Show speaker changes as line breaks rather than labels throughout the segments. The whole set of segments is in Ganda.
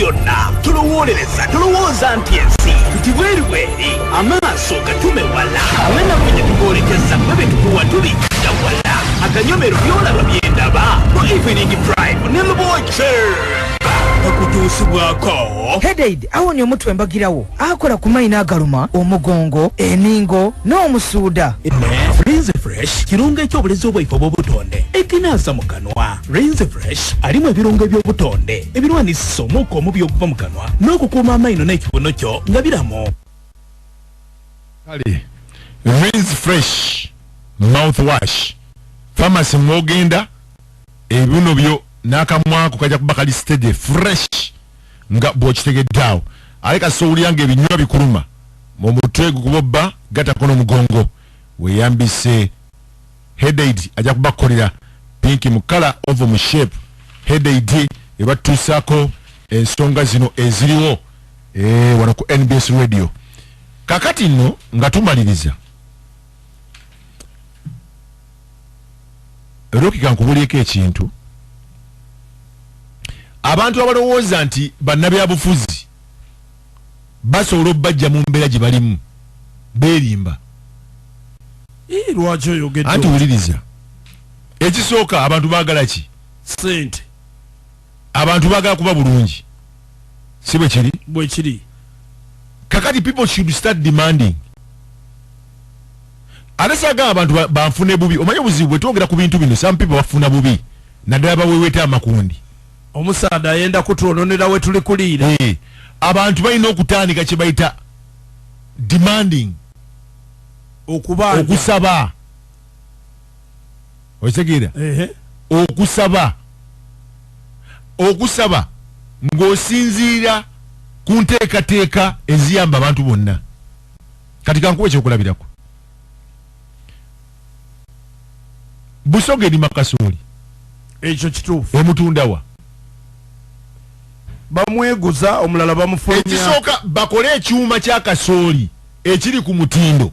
Byonna tulowoolereza, tulowooza nti ensi nti bweru bweri, amaaso gatume wala abenaku gye tuboolekeza bwe bye tukuwa tubijja wala. Akanyomero byolaba byendaba mu Evening Prime ne Luboche okutuusibwako.
Headaid awonya omutwe embagirawo, akola ku mayina agaluma, omugongo, eningo n'omusuuda.
Rinse Fresh kirungo eky'obulezi obwaife obw'obutonde ekinaaza mu kanwa. Rinse Fresh alimu ebirungo eby'obutonde ebirwanisa omukka omubi okuva mu kanwa n'okukuuma amaino n'ekibuno kyo nga biramu.
Kale Rinse Fresh mouthwash, pharmacy mwogenda, ebibuno byo n'akamwako kajja kuba kali steady fresh nga bw'okitegedde awo. Ale kasita owulira nga ebinywa bikuluma mu mutwe, gukubobba gatako n'omugongo, weeyambise Headaid, ajja kuba kukolera pink mu colour oval mu shape. Headaid ebatuusaako ensonga zino eziriwo wano ku NBS Radio. Kakati nno nga tumaliriza, Rokika, nkubulyeko ekintu. Abantu abalowooza nti bannabyabufuzi basobola obbajja mu mbeera gye balimu beerimba.
Ii, lwaki oyogedde?
Anti wuliriza, ekisooka abantu baagala ki?
Sente.
Abantu baagala kuba bulungi, si bwe kiri?
Bwe kiri.
Kakati people should start demanding. Ate saagala abantu banfune bubi. Omanyi obuzibu bwe twogera ku bintu bino, some people bafuna bubi, naddala baweweeta amakundi.
Omusaada ayenda kutwononera we tuli kuliira.
Abantu balina okutandika kye bayita demanding.
Okubanja.
Okusaba, okitegeera?
Ehe.
Okusaba, okusaba ng'osinziira ku nteekateeka eziyamba abantu bonna. Kati kankuwa ekyokulabirako. Busoga erima kasooli.
Ekyo kituufu.
Emutundawa?
Bamweguza, omulala bamufulumya.
Ekisooka bakole ekyuma kya kasooli ekiri ku mutindo,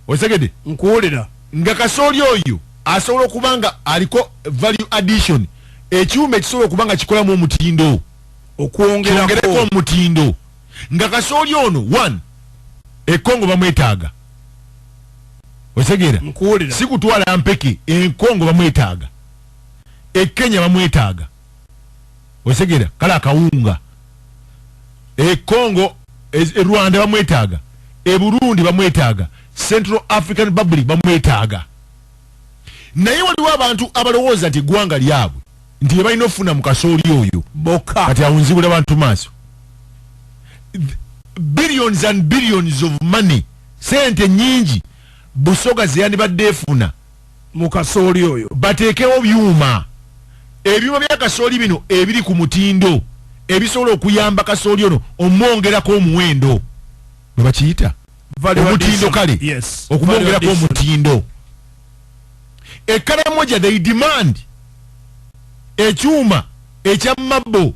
osegede?
Nkuwulira.
Nga kasooli oyo asobola okuba nga aliko value addition, ekyuma ekisobola okuba nga kikolamu omutindo.
Okwongerako.
Kyongereko omutindo, nga kasooli ono one ekongo bamwetaaga, otegeera?
Nkuwulira.
Si kutwala mpeke, enkongo bamwetaaga, ekenya bamwetaaga, otegeera? Kale akawunga ekongo, e Rwanda bamwetaaga, e Burundi bamwetaaga, Central African Republic bamwetaaga. Naye waliwo abantu abalowooza nti eggwanga lyabwe, nti bebalina okufuna mu kasooli oyo
bokka.
Kati awo nzibula bantu maaso. Billions and billions of money, sente nyingi Busoga zeyandibadde efuna
mu kasooli oyo.
Bateekewo byuma, ebyuma bya kasooli bino ebiri ku mutindo ebisobola okuyamba kasooli ono omwongerako omuwendo, bwe bakiyita
Value
omutindo.
Addition.
Kale okumwongerako
Value addition.
omutindo. Ekaramoja they demand ekyuma ekya marble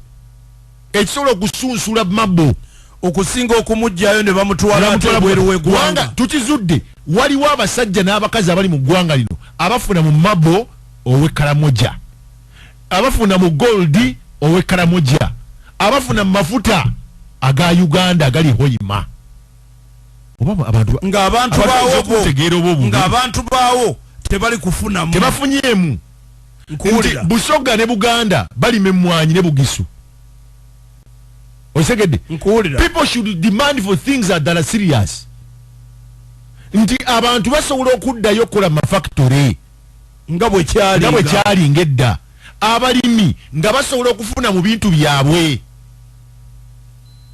ekisobola okusunsula marble.
Okusinga okumugjayo ne bamutwala ate ebweru
Kubanga
w'eggwanga.
tukizudde, waliwo abasajja n'abakazi abali mu ggwanga lino abafuna mu marble ow'ekaramoja, abafuna mu gold ow'ekaramoja, abafuna mu mafuta aga Uganda agali Hoima. Oba abantu
ng'abantu
abantu
baawo
bayinza
bo
okuntegeera oba obubi.
Ng'abantu baawo tebali kufunamu.
Tebafunyeemu nti
Nkuwulira.
Busoga ne Buganda balima emmwanyi ne Bugisu, osegedde?
Nkuwulira.
People should demand for things that are serious, nti abantu basobola okuddayo okukola mu mafactory
nga bwe kyali.
Nga bwe kyali ng'edda, abalimi nga basobola okufuna mu bintu byabwe,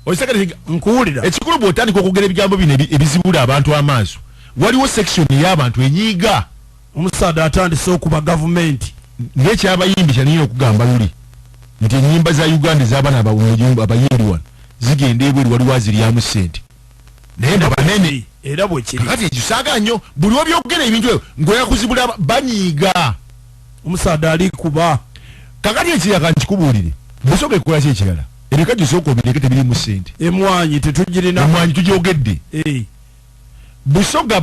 osegedde?
Nkuwulira.
Ekikulu, bw'otandika okwogera ebigambo bino ebizibula abantu amaaso, waliwo section ey'abantu enyiiga.
Omusaada atandise okuba gavumenti.
Ng'ekyabayimbi kyanina okugamba luli nti ennyimba za Uganda ez'abaana abayimbi wano zigenda ebweru, waliwo aziryamu ssente, naye nga banene.
Era bwe kiri.
Kakati ekyo saagala nnyo buli obyogera ebintu ebyo ng'oya kuzibula banyiiga.
Omusaada ali kuba.
Kakati ekirala nkikubuulire, Busoga ekola ki ekirala? Ebikajjo sooka obireke, tebirimu ssente.
Emwanyi tetugirina.
Emwanyi tugyogedde. Busoga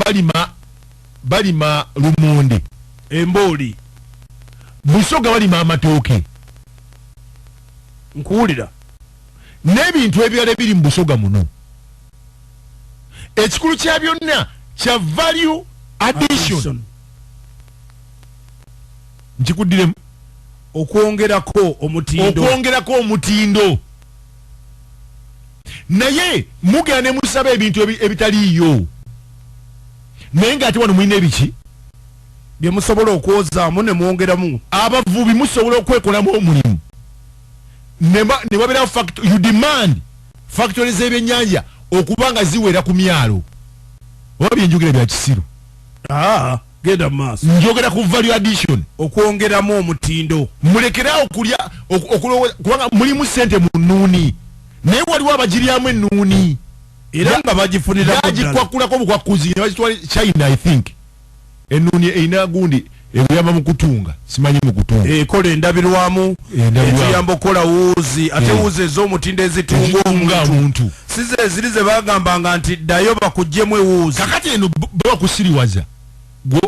balima lumonde.
Embooli.
Busoga balima amatooke.
Nkuwulira.
N'ebintu ebirala ebiri mu Busoga muno. Ekikulu kya byonna kya value addition. Nkikuddiremu.
Okwongerako omutindo.
Okwongerako omutindo. Naye mugenda ne musaba ebintu ebitaliiyo, naye ng'ate wano mulina ebiki
bye musobola okwozaamu ne mwongeramu.
Abavubi musobola okwekolamu omulimu ne wabeerawo you demand factory z'ebyennyanja okuba nga ziwera ku myalo. Oba byenjogera bya kisiru?
Genda mu maaso.
Njogera ku value addition,
okwongeramu omutindo.
Mulekeraawo kulya kubanga mulimu ssente mu nnuuni, naye waliwo abagiryamu ennuuni
era nga bagifunira
bagikwakulako bukwakuzi ne bagitwala China. I think ennuuni erina gundi ebuyamba mu kutunga, simanyi mu kutunga
ekola endabirwamu, etuyamba okukola wuuzi, ate wuuzi ez'omutindo ezitunga
omuntu,
si ze ziri ze bagambanga nti ddayo bakuggyemu ewuuzi.
Kakati eno bakusiriwaza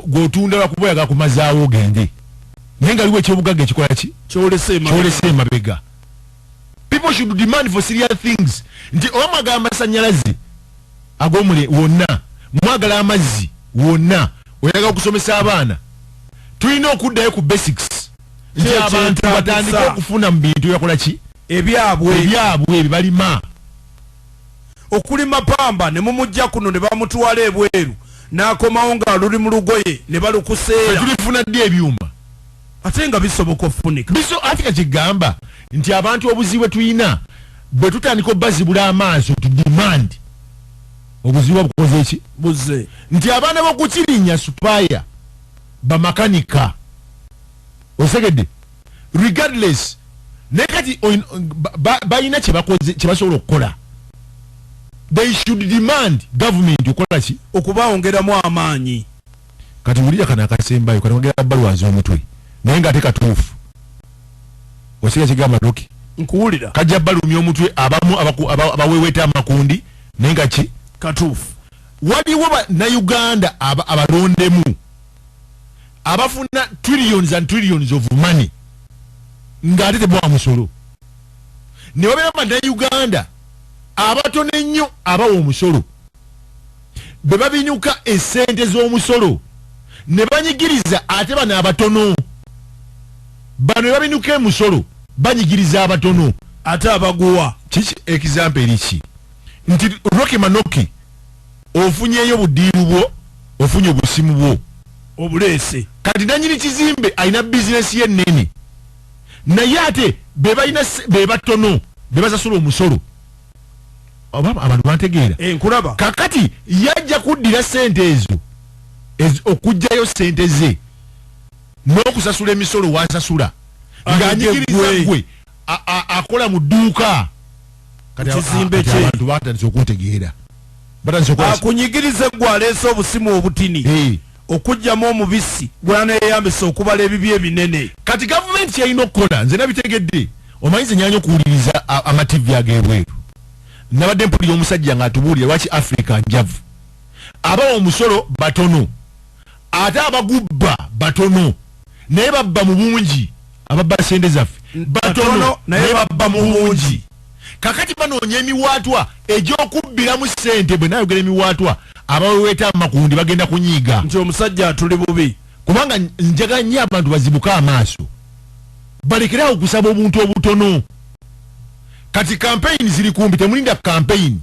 gw'otunda lwakuba oyagala kumazaawo ogende, naye nga waliwo ekyobugagga ekikola ki
kyolese
emabega. People should demand for serious things. Nti oba mwagala amasannyalaze ag'omule wonna, mwagala amazzi wonna, oyagala okusomesa abaana, tulina okuddayo ku basics nti abantu batandike okufuna mu bintu byakola ki
ebyabwe
ebye balima.
Okulima pamba ne mumujja kuno ne bamutwala ebweru n'akomawo nga luli mu lugoye ne balukuseera.
Tulifuna ddi ebyuma
ate nga bisoboka okufunika?
Biso Afrika kigamba nti abantu obuzibu bwe tulina bwe tutandika obbazibula amaaso to demand, obuzibu bukoze ki
buze.
Nti abaana b'okukirinya supaya bamakanika osegedde regardless, naye kati balina kye basobola okukola. They should demand government okukola ki?
Okubawongeramu amaanyi.
Kati wulira kano akasembayo, kano kagenda balwaza omutwe naye ng'ate katuufu. Osiga kigamba Roki?
Nkuwulira.
Kajja balumya omutwe abamu abaweweeta amakundi, naye nga ki
katuufu.
Waliwo bannayuganda abalondemu abafuna trillions and trillions of money ng'ate tebawa musolo, ne babeera bannayuganda abatono ennyo abawa omusolo, bwe babinyuka essente z'omusolo ne banyigiriza ate bano abatono. Bano ne babinyuka emusolo banyigiriza abatono
ate abaguwa.
Kiki example eriki? Nti Roki Manoki ofunyeyo budiiru bwo, ofunye obusimu bwo
obuleese.
Kati nanyini kizimbe alina bizinesi ye ennene, naye ate be balina be batono be basasula omusolo. Oba abantu bantegeera?
Enkulaba.
Kakati yajja kuddira sente ezo okuggyayo sente ze n'okusasula emisolo wasasula ng'anyigiriza
gwe.
Gwe akola mu dduuka. Kati
Kizimbe
kati
kye.
abantu batandise okuntegeera, batandise okukola ki?
Akunyigirize gwe aleese obusimu obutini okuggyamu omubisi gwaneyambisa okubala ebibi ebinene.
Kati gavumenti kyerina okukola, nze nabitegedde. Omanyi nze nyanya okuwuliriza amativi ag'ebweru. Nabadde mpulira omusajja ng'atubuulira lwaki Africa njavu. Abawa omusolo batono ate abagubba batono, naye babba mu bungi. Ababba sente zaffe batono,
batono,
naye babba mu bungi. Kakati banoonya emiwaatwa egy'okubbiramu sente. Bwe nayogera emiwaatwa, abaweweeta amakundi bagenda kunyiiga
nti omusajja atuli bubi.
Kubanga njagala nnyo abantu bazibuke amaaso, balekerawo okusaba obuntu obutono. Kati campaign ziri kumpi, temulinda campaign.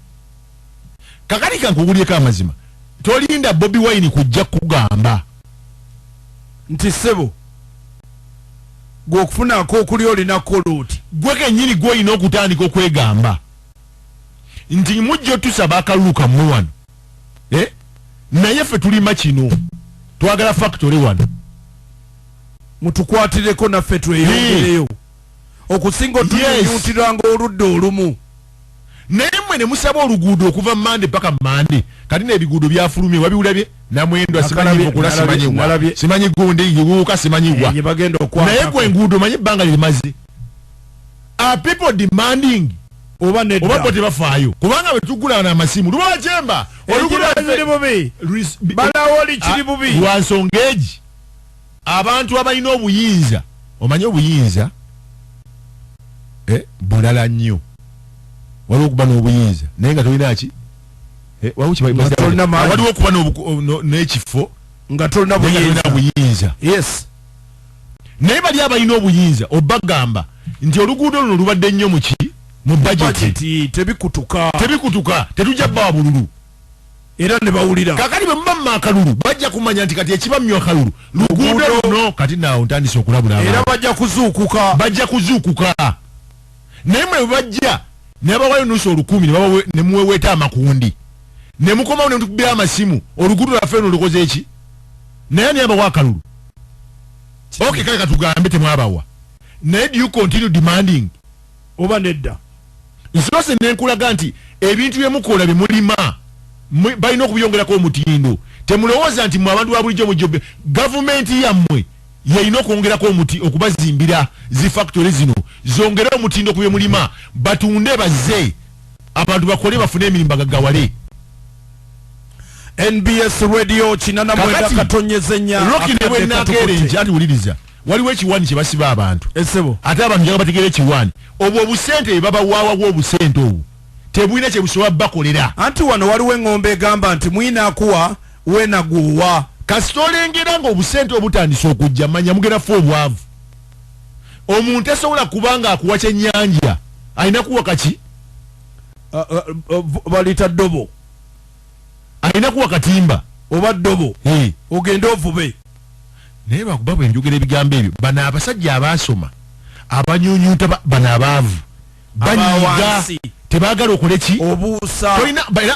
Kakati kankugulyeko amazima, tolinda Bobi Wine kujja kugamba
nti ssebo gwe okufunako okuli olina kukola oti.
Gwe kennyini gwolina okutandika okwegamba nti mujja otusaba akalulu kammwe wano, Eh? Naye ffe tulima kino, twagala factory wano.
Mutukwatireko naffe tweyongereyo okusinga otunyunyuntiranga oludda olumu.
Naye mmwe ne musaba oluguudo okuva Mande paka Mande. Kati n'ebiguudo byafulumye, wabiwulabye? Namwendwa simanyi
Nakalabye,
Bukula
nalabye,
simanyi wa
nalabye.
simanyi gundi yiwuuka simanyi wa
gye bagenda
naye
okwatako.
gwe enguudo manyi ebbanga lyerimaze. Are people demanding
oba
oba
nedda?
Bo tebafaayo kubanga bwe tugulana amasimu lwakemba.
Oluguudo ziri bubi, balawo likiri bubi.
Lwa nsonga egi, abantu abalina obuyinza, omanyi obuyinza bulala nnyo. Waliwo okuba n'obuyinza naye nga tolina ki, waliwo okuba n'ekifo
nga tolina
buyinza.
Yes.
Naye bali abalina obuyinza obagamba nti oluguudo luno lubadde nnyo muki mu
bajeti, tebikutuka,
tetujja bbawa bululu.
Era ne bawulira.
Kakati bwe muba akalulu bajja kumanya nti kati ekibammyo akalulu luguudo luno. Kati naawo ntandise okulabula
era bajja kuzuukuka,
bajja kuzuukuka. Naye mwe bajja ne babawayo nusu 1000 ne muweweeta amakundi ne mukomawo ne mutukubira amasimu, oluguudo lwaffe luno lukoze eki? Naye ni abawa akalulu. Okay, kale katugambe temwabawa, naye do you continue demanding
oba nedda?
Nsose nenkulaga nti ebintu bye mukola bye mulima balina okubyongerako omutindo. Temulowooza nti mwe abantu ba bulijjo mujjo, gavumenti yammwe yeyina okwongerako omuti okubazimbira zi factory zino zongere omutindo ku bye mulima, batunde bazze abantu bakole bafune emirimu bagaggawale.
NBS Radio 89.4.
Rocky ne bwe ati wuliriza, waliwo ekiwaani kye basiba abantu ate abantu njagala bategeere ekiwaani. Obwo obusente babawaawawo, obusente obwo tebulina kye busobola bakolera.
Anti wano waliwo eŋŋombe egamba nti mwina akuwa wenaguwa.
Kasita olengera ng'obusente obutandise okujja, manya mugenda fa obwavu. Omuntu asobola kubanga akuwa kyennyanja alina kuwa kaki,
balita ddobo,
alina kuwa katimba
oba ddobo ogende ovube.
Naye bakuba bwe njogera ebigambo ebyo, bano abasajja abaasoma abanyunyunta bano abaavu banyiga, tebaagala okole ki,
obuusa.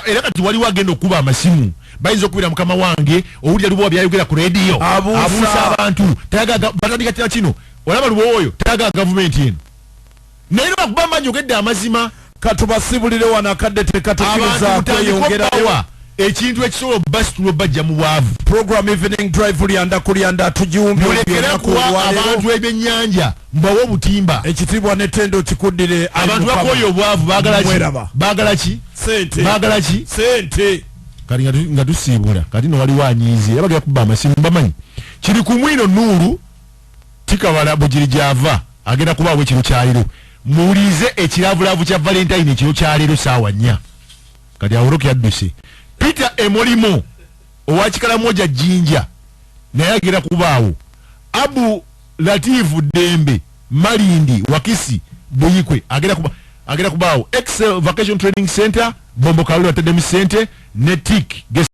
Era kati waliwo agenda okuba amasimu, bayinza okubira mukama wange owulira Lubowa byayogera ku rediyo, abuusa abantu, batandika kira kino, olaba Lubowa oyo tayagala gavumenti eno. Naye lwakuba mba njogedde amazima.
Katubasibulire wano akadde tekatukiriza kweyongerayo
ekintu ekisobola obbasitula obbajja mu bwavu.
Program Evening Drive lyanda kulyanda tugiwumbye,
mulekere kuwa abantu ebyennyanja mbawe obutimba.
Ekitiibwa n'ettendo kikuddire.
Abantu bakooye obwavu, baagala ki? Baagala ki?
Sente.
Baagala ki?
Sente.
Kati nga tusiibula, kati no waliwo anyiize era bagenda kubba amasimu bamanyi kiri ku mwino. Nuuru Tikabala Bugiri gyava agenda kubaawo ekiro kyaleero. Muwulirize ekiravulavu kya Valentine ekiro kyaleero 4:00. Kati awo Rocky yadduse. Peter Emolimo owa Kikalamoja Jjinja naye agenda kubaawo. Abu Latifu Dembe Malindi Wakisi Buyikwe agenda kubaawo. Excel Vacation Training Center Bombo Kalulu ataddemu ssente ne Tik Guest.